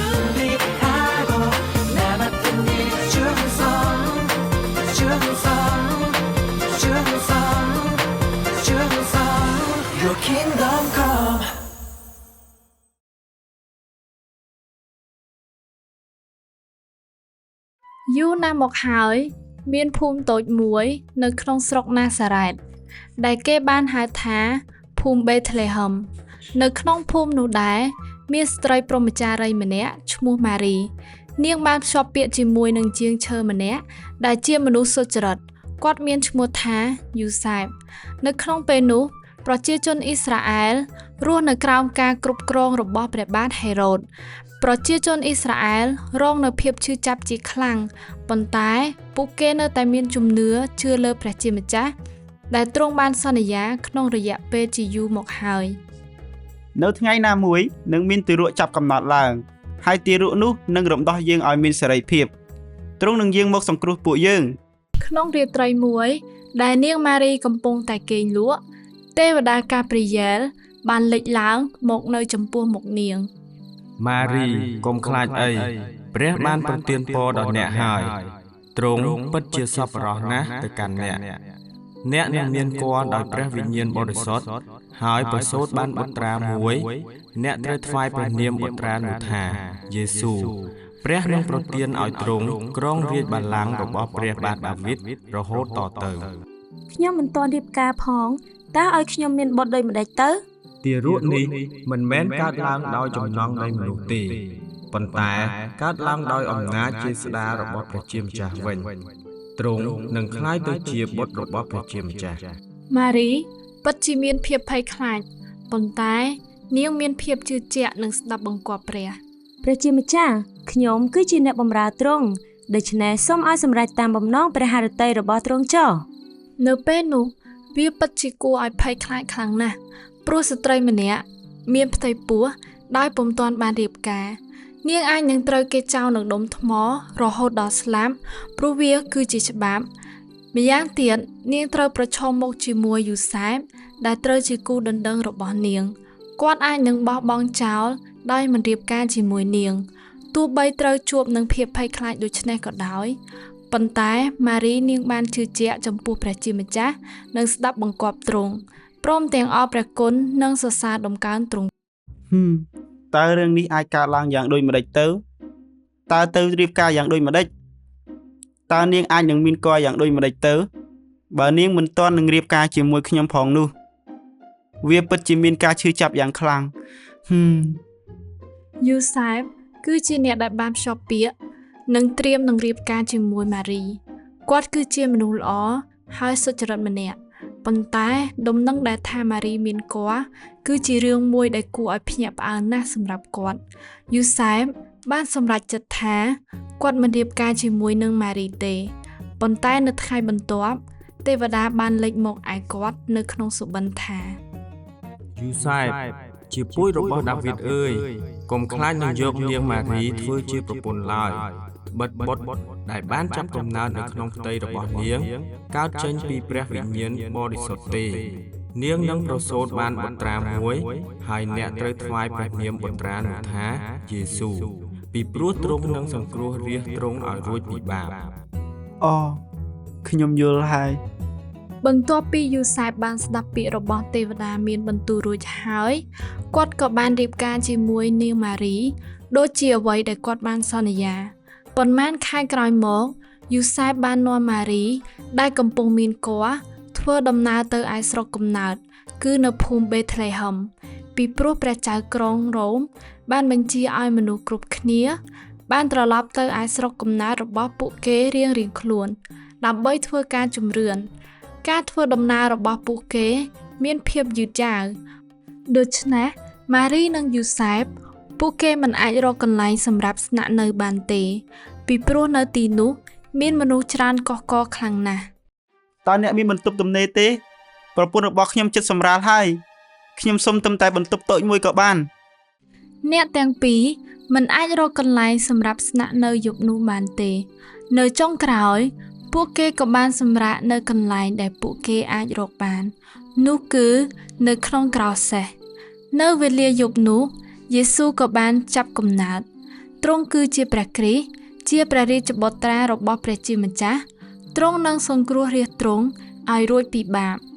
준비하고 나 맡은 일 충성 충성 충성 충성 Your kingdom come. យូរណាស់មកហើយ មានភូមិតូចមួយនៅក្នុងស្រុកណាសារ៉ែត ដែលគេបានហៅថាភូមិបេថេ្លហឹមនៅក្នុងភូមិនោះដែរមានស្ត្រីព្រហ្មចារីម្នាក់ឈ្មោះម៉ារី នាងបានភ្ជាប់ពាក្យជាមួយនឹងជាងឈើម្នាក់ដែលជាមនុស្សសុចរិតគាត់មានឈ្មោះថាយូសែបនៅក្នុងពេលនោះ ប្រជាជនអ៊ីស្រាអែលរស់នៅក្រោមការគ្រប់គ្រងរបស់ព្រះបាទហេរ៉ូតប្រជាជនអ៊ីស្រាអែលរងនូវភាពឈឺចាប់ជាខ្លាំងប៉ុន្តែពួកគេនៅតែមានជំនឿជឿលើព្រះជាម្ចាស់ដែលទ្រង់បានសន្យាក្នុងរយៈពេលជាយូរមកហើយ នៅថ្ងៃណាមួយនឹងមានទារកចាប់កំណត់ឡើង ហើយទារកនោះនឹងរំដោះយើងឲ្យមានសេរីភាពទ្រង់នឹងយាងមកសង្គ្រោះពួកយើង ក្នុងរាត្រីមួយ ដែលនាងម៉ារីកំពុងតែគេងលក់ទេវតាកាព្រីយ៉ែលបានលេចឡើងមកនៅចំពោះមុខនាង ម៉ារីកុំខ្លាចអីព្រះបានប្រទានពរដល់អ្នកហើយទ្រង់ពិតជាសប្បុរសណាស់ទៅកាន់អ្នកអ្នកនឹងមានគភ៌ដោយព្រះវិញ្ញាណបរិសុទ្ធហើយប្រសូតបានបុត្រាមួយ អ្នកត្រូវថ្វាយព្រះនាមបុត្រានោះថាយេស៊ូព្រះនឹងប្រទានឲ្យទ្រង់គ្រងរាជបល្ល័ង្ករបស់ព្រះបាទដាវីតរហូតតទៅ ខ្ញុំមិនទាន់រៀបការផងតើឲ្យខ្ញុំមានបុត្រដូចម្តេចទៅ ទារកនេះមិនមែនកើតឡើងដោយចំណងនៃមនុស្សទេប៉ុន្តែកើតឡើងដោយអំណាចចេស្តារបស់ព្រះជាម្ចាស់វិញទ្រង់នឹងក្លាយទៅជាបុត្ររបស់ព្រះជាម្ចាស់ ម៉ារីពិតជាមានភាពភ័យខ្លាចប៉ុន្តែនាងមានភាពជឿជាក់និងស្ដាប់បង្គាប់ព្រះ ព្រះជាម្ចាស់ខ្ញុំគឺជាអ្នកបម្រើទ្រង់ដូច្នេះសូមឲ្យសម្រេចតាមបំណងព្រះハរតីរបស់ទ្រង់ចុះ នៅពេលនោះវាពិតជាគួរឲ្យភ័យខ្លាចខ្លាំងណាស់ព្រោះស្ត្រីម្នាក់មានផ្ទៃពោះដោយពុំទាន់បានរៀបការ នាងអាចនឹងត្រូវគេចោលនឹងដុំថ្មរហូតដល់ស្លាប់ព្រោះវាគឺជាច្បាប់ម្យ៉ាងទៀតនាងត្រូវប្រឈមមុខជាមួយយូសែបដែលត្រូវជាគូដណ្ដឹងរបស់នាងគាត់អាចនឹងបោះបង់ចោលដោយមិនរៀបការជាមួយនាងទោះបីត្រូវជួបនឹងភាពភ័យខ្លាចដូចនេះក៏ដោយប៉ុន្តែម៉ារីនាងបានជឿជាក់ចំពោះព្រះជាម្ចាស់និងស្ដាប់បង្គាប់ទ្រង់ព្រមទាំងអរព្រះគុណនិងសរសើរដំកើងទ្រង់ ហឹមតើរឿងនេះអាចកើតឡើងយ៉ាងដូចម្តេចទៅតើទៅរៀបការយ៉ាងដូចម្តេចតើនាងអាចនឹងមានគភ៌យ៉ាងដូចម្តេចទៅបើនាងមិនទាន់នឹងរៀបការជាមួយខ្ញុំផងនោះវាពិតជាមានការឈឺចាប់យ៉ាងខ្លាំងហឹម យូសែបគឺជាអ្នកដែលបានភ្ជាប់ពាក្យនិងត្រៀមនឹងរៀបការជាមួយម៉ារីគាត់គឺជាមនុស្សល្អហើយសុចរិតម្នាក់ប៉ុន្តែដំណឹងដែលថាម៉ារីមានគភ៌គឺជារឿងមួយដែលគួរឲ្យភ្ញាក់ផ្អើលណាស់សម្រាប់គាត់យូសែបបានសម្រេចចិត្តថាគាត់មិនរៀបការជាមួយនឹងម៉ារីទេប៉ុន្តែនៅថ្ងៃបន្ទាប់ទេវតាបានលេចមកឯគាត់នៅក្នុងសុបិនថា យូសែបជាពូជរបស់ដាវីតអើយ កុំខ្លាចនឹងយកនាងម៉ារីធ្វើជាប្រពន្ធឡើយត្បិតបុត្រដែលបានចាប់កំណើតនៅក្នុងផ្ទៃរបស់នាងកើតចេញពីព្រះវិញ្ញាណបរិសុទ្ធទេ នាងនឹងប្រសូតបានបុត្រាមួយ ហើយអ្នកត្រូវថ្វាយព្រះនាមបុត្រានោះថាយេស៊ូពីព្រោះទ្រង់នឹងសង្គ្រោះរាស្ត្រទ្រង់ឲ្យរួចពីបាប អូខ្ញុំយល់ហើយ បន្ទាប់ពីយូសែបបានស្ដាប់ពាក្យរបស់ទេវតាមានបន្ទូលរួចហើយគាត់ក៏បានរៀបការជាមួយនាងម៉ារីដូចជាអ្វីដែលគាត់បានសន្យាប៉ុន្មានខែក្រោយមកយូសែបបាននាំម៉ារីដែលកំពុងមានគភ៌ធ្វើដំណើរទៅឯស្រុកកំណើតគឺនៅភូមិបេថេ្លហឹមពីព្រោះព្រះចៅក្រុងរ៉ូមបានបញ្ជាឲ្យមនុស្សគ្រប់គ្នា បានត្រឡប់ទៅឯស្រុកកំណើតរបស់ពួកគេរៀងៗខ្លួន ដើម្បីធ្វើការជំរឿនការធ្វើដំណើររបស់ពួកគេមានភាពយឺតយ៉ាវដូច្នេះម៉ារីនិងយូសែបពួកគេមិនអាចរកកន្លែងសម្រាប់ស្នាក់នៅបានទេ ពីព្រោះនៅទីនោះមានមនុស្សច្រើនកុះករខ្លាំងណាស់ តើអ្នកមានបន្ទប់ទំនេរទេប្រពន្ធរបស់ខ្ញុំចិត្តសម្រាលហើយខ្ញុំសុំត្រឹមតែបន្ទប់តូចមួយក៏បាន អ្នកទាំងពីរមិនអាចរកកន្លែងសម្រាប់ស្នាក់នៅយប់នោះបានទេ នៅចុងក្រោយ ពួកគេក៏បានសម្រាកនៅកន្លែងដែលពួកគេអាចរកបាន នោះគឺនៅក្នុងក្រោលសេះនៅវេលាយប់នោះយេស៊ូក៏បានចាប់កំណើត ទ្រង់គឺជាព្រះគ្រីស្ទជាព្រះរាជបុត្រារបស់ព្រះជាម្ចាស់ទ្រង់នឹងសង្គ្រោះរាស្ត្រទ្រង់ឲ្យរួចពីបាប។